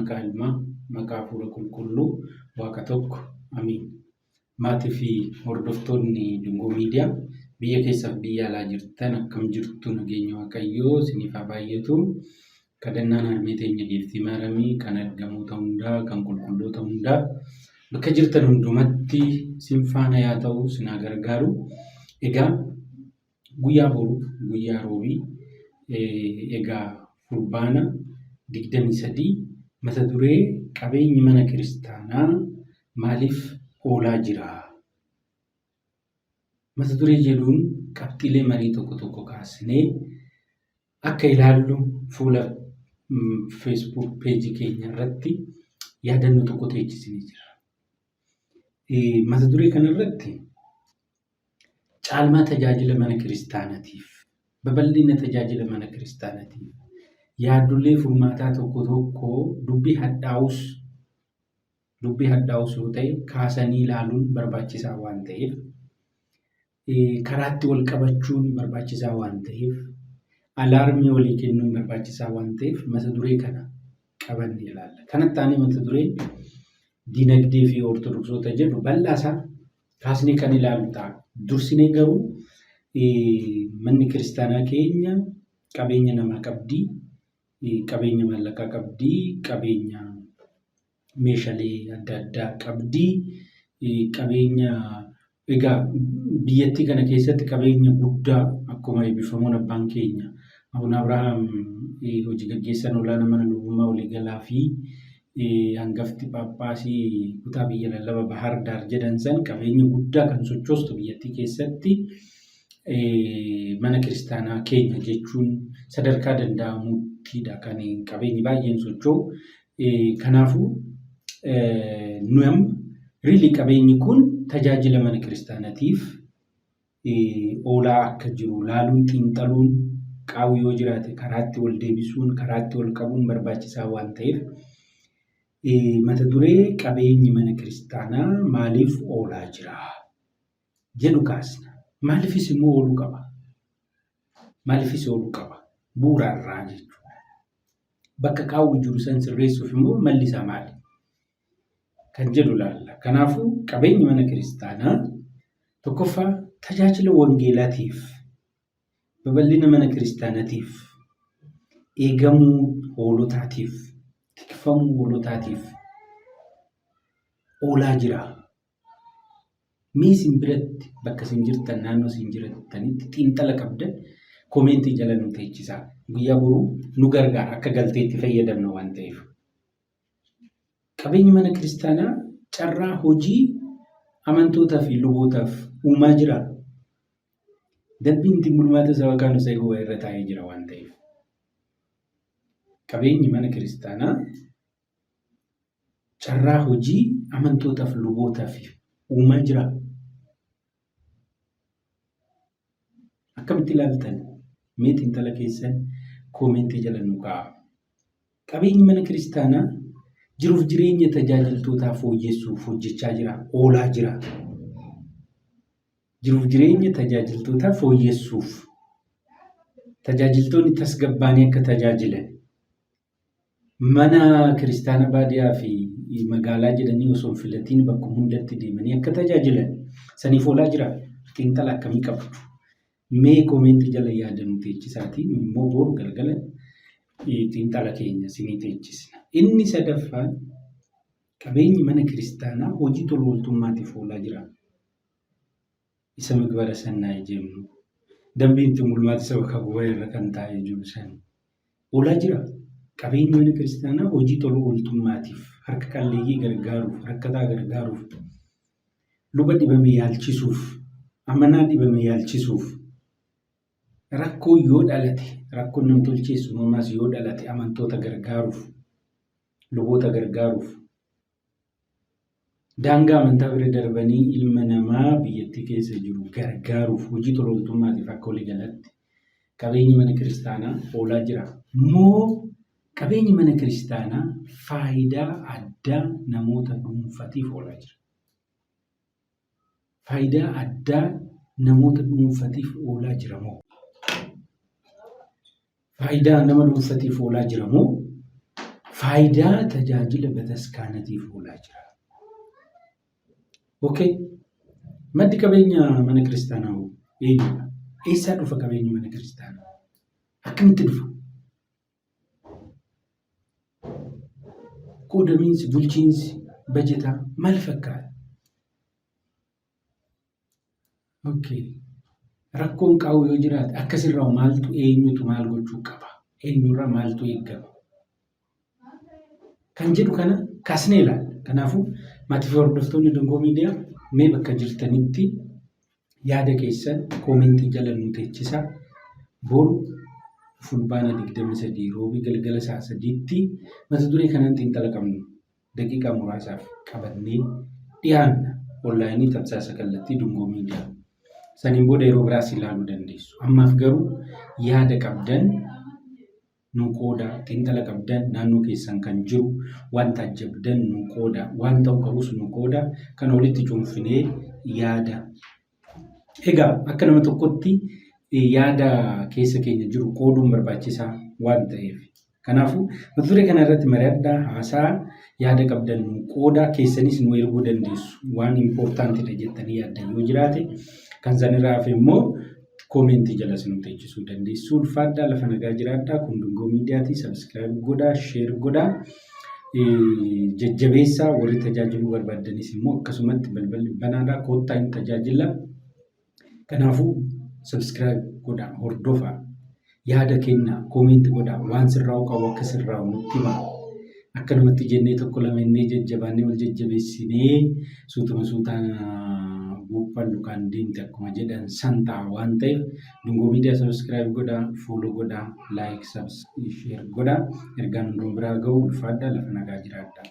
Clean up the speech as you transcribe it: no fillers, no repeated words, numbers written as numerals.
Maqaa Ilmaa, maqaa Hafuura Qulqulluu, Waaqa tokko. Amiin. Maatii fi hordoftoonni Dungoo Miidiyaa biyya keessaaf biyya alaa jirtan akkam jirtu nageenya Waaqayyoo isiniif haa baay'atu. Kadhannaan harmee teenya giiftii Maaramii kan ergamoota hundaa kan qulqulloota hundaa bakka jirtan hundumatti isin faana yaa ta'u isin haa gargaaru. Egaa guyyaa boru guyyaa roobii egaa fulbaana 23 mata duree qabeenyi mana kiristaanaa maaliif oolaa jira? Mata duree jedhuun qabxiilee marii tokko tokko kaasnee akka ilaallu fuula Facebook peejii keenya irratti yaadannoo tokko teechisinee jira. Mata duree kana irratti caalmaa tajaajila mana kiristaanatiif, babal'ina tajaajila mana kiristaanatiif, yaaddolee furmaataa tokko tokko dubbii hadhaa'us dubbii hadhaa'us yoo ta'e kaasanii ilaaluun barbaachisaa waan ta'eef karaatti wal qabachuun barbaachisaa waan ta'eef alaarmii walii kennuun barbaachisaa waan ta'eef mata duree kana qabannee ilaalla. Kanatti aanee mata duree dinagdee fi ortodoksoota jedhu bal'aasaa kaasnee kan ilaallu ta'a. Dursinee garuu manni kiristaanaa keenya qabeenya namaa qabdi, qabeenya maallaqaa qabdi, qabeenya meeshaalee adda addaa qabdi, qabeenya egaa biyyattii kana keessatti qabeenya guddaa akkuma eebbifamoon abbaan keenya Abuna Abrahaam hojii gaggeessan olaanaa mana lubummaa waliigalaa fi hangafti Phaaphaasii kutaa biyya lallaba Bahar Daar jedhan san qabeenya guddaa kan sochoostu biyyattii keessatti mana kiristaanaa keenya jechuun sadarkaa danda'amuttidha kan qabeenyi baay'een socho'u. Kanaafuu nu amma riili qabeenyi kun tajaajila mana kiristaanatiif oolaa akka jiru laaluun xiinxaluun qaawwi yoo jiraate karaatti wal deebisuun karaatti wal qabuun barbaachisaa waan ta'eef mata duree qabeenyi mana kiristaanaa maaliif oolaa jira jedhu kaasna. Maaliifis immoo ooluu qaba? Maaliifis ooluu qaba? Bu'uura irraa jechuudha. Bakka qaawwi jiru san sirreessuuf immoo malli isaa maali? Kan jedhu laalla. Kanaafuu qabeenyi mana kiristaanaa tokkoffaa tajaajila wangeelaatiif, babal'ina mana kiristaanaatiif, eegamuu hoolotaatiif, tikfamuu hoolotaatiif oolaa jira. Mee isin biratti bakka isin jirtan naannoo isin jirtanitti xiinxala qabdan koomeentii jala nu teechisaa. Guyyaa boruu nu gargaara akka galteetti fayyadamna waan ta'eef. Qabeenyi mana kiristaanaa carraa hojii amantootaa fi lubootaaf uumaa jira. Dambiin ittiin bulmaata sabakaa nusee gubaa irra taa'ee jira waan ta'eef. Qabeenyi mana kiristaanaa carraa hojii amantootaaf lubootaaf uumaa jira. Akkamitti ilaaltan? Mee xiinxala keessan koomentii jala nu kaa'aa. Qabeenyi mana kiristaanaa jiruuf jireenya tajaajiltootaa fooyyessuuf hojjechaa jira, oolaa jira. Jiruuf jireenya tajaajiltootaa fooyyessuuf tajaajiltoonni tasgabbaanii akka tajaajilan mana kiristaana baadiyaa fi magaalaa jedhanii osoo hin filatiin bakkuma hundatti deemanii akka tajaajilan saniif oolaa jira. Xiinxala akkamii qabdu? Mee koomeentii jala yaada nu teechisaatii nu immoo boru galgala xiinxala keenya isinii teechisna. Inni sadaffaan qabeenyi mana kiristaanaa hojii tola ooltummaatiif oolaa jira. Isa migbara sannaay jennu dambiin ittiin bulmaata sabaka gubaa irra kan taa'ee jiru san oolaa jira. Qabeenyi mana kiristaanaa hojii tola ooltummaatiif harka qalleeyyii gargaaruuf, rakkataa gargaaruuf, luba dhibame yaalchisuuf, amanaa dhibame yaalchisuuf, rakkoo yoo dhalate, rakkoon namtolchees uumamaas yoo dhalate amantoota gargaaruuf, luboota gargaaruuf, daangaa amantaa bira darbanii ilma namaa biyyattii keessa jiru gargaaruuf hojii tola ooltummaatiif akka waliigalatti qabeenyi mana kiristaanaa oolaa jira. Moo qabeenyi mana kiristaanaa faayidaa addaa namoota dhuunfatiif oolaa jira? Faayidaa addaa namoota dhuunfatiif oolaa jira moo? Faayidaa nama dhuunfatiif oolaa jira moo? Faayidaa tajaajila bataskaanatiif oolaa jira. Okay. Maddi qabeenya mana kiristaanaa hoo eenyudha? Eessaa dhufa qabeenyi mana kiristaanaa? Akkamitti dhufa? Qoodamiinsi bulchiinsi bajetaa maal fakkaata? Okay. Rakkoon qabu yoo jiraate akkasirraa maaltu eenyutu maal gochuu qaba? Eenyurraa maaltu eegama? Kan jedhu kana kaasnee ilaalla. Kanaafuu maatii fi hordoftoonni Dungoo Miidiyaa mee bakka jirtanitti yaada keessan koomentii jala nu teechisaa. Boru Fulbaana 23 roobii galgala sa'a 3tti mata duree kanaan xiinxala qabnu daqiiqaa muraasaaf qabannee dhiyaanna. Onlaayinii tamsaasa kallattii Dungoo Miidiyaa. Saniin booda yeroo biraas ilaaluu dandeessu. Ammaaf garuu yaada qabdan nu qooda, xiinxala qabdan naannoo keessan kan jiru waan taajjabdan nu qooda, waan ta'u qabus nu qooda. Kana walitti cuunfinee yaada. Egaa akka nama tokkotti yaada keessa keenya jiru qooduun barbaachisaa waan ta'eef. Kanaafuu mata duree kana irratti mari'adhaa, haasaa yaada qabdan nu qoodaa keessanis nu erguu dandeessu. Waan impoortaantidha jettanii yaaddan yoo jiraate kan sanirraa hafe immoo koomentii jalas nu teechisuu dandeessu. Ulfaadhaa lafa nagaa jiraadhaa. Kun Dungoo Miidiyaatii. Sabiskiraayib godhaa, sheer godhaa. Jajjabeessaa warri tajaajiluu barbaaddanis immoo akkasumatti balballi banaadha. Koottaa hin tajaajila. Kanaafuu subscribe godhaa, hordofaa, yaada kennaa, comment godhaa, waan sirraa'uu qabu akka sirraa'u nutti himaa. Akkanumatti jennee tokko lama jennee jajjabaannee wal jajjabeessinee suutuma suutaan buuphaan lukaan deemte akkuma jedhan san ta'a waan ta'eef Dungoo Miidiyaa subscribe godhaa, follow godhaa, like, share godhaa. Ergaan hunduma biraa ga'u ulfaadhaa lafa nagaa jiraadhaa.